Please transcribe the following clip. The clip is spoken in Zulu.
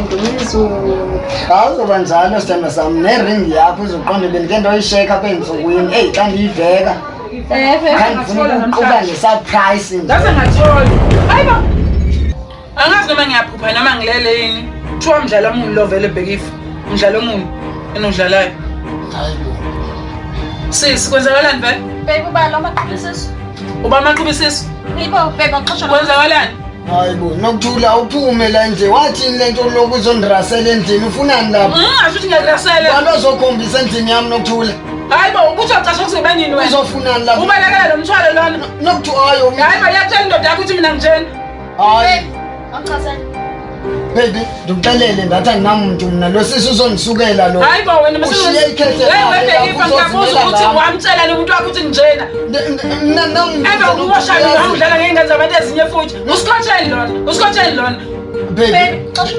indumezulu. Awuzoba njalo sithandwa sami neringi yakho uzoqonda bendike ndoyisheka apha entsukwini. Eyi xa ndiyibheka Ewe. khandifuna ukuquka nge-surprise nje. Ngaze ngathola. Hayibo. Angazi noma ngiyaphupha noma ngilele yini. Kuthiwa mdlalo omuni lo vele bhekifa. Umdlalo omuni enodlalayo. Hayibo. Sisi kwenzakalani vele? Baby ubala amaqhuba isisu. Uba amaqhuba isisu. Yibo baby axoshwa. Kwenzakalani? Hayibo, Nokuthula uphume la nje. Wathini le nto lokhu uzondirasela endlini? Ufunani lapha? Ngingasho ukuthi ngiyakurasela. Bani ozokhombisa endlini yami Nokuthula? Hayi bo, ukuthi ucasha kuzoba nini wena? Uzofunani lapha? Ubalekela lo mthwalo lona. Nokuthula hayi. Hayi bo, iyakutshela indoda yakho ukuthi mina ngijena. Hayi. Awuchazele. Baby, ndikuxelele ndathi andinamntu mna lo sisi uzondisukela lo. Hayi bo wena Ushiye ikhehle Hey lakhe wena lapho, ifa ngiyabuza uzozimela ukuthi ngami. wamtshela lo muntu wakho ukuthi ngijena. Mna namntu. Ebe umosha lo udlala ngey'ngane zabantu ezinye futhi. Usikotsheni lona, usikotsheni lona. Baby. Baby, xosha.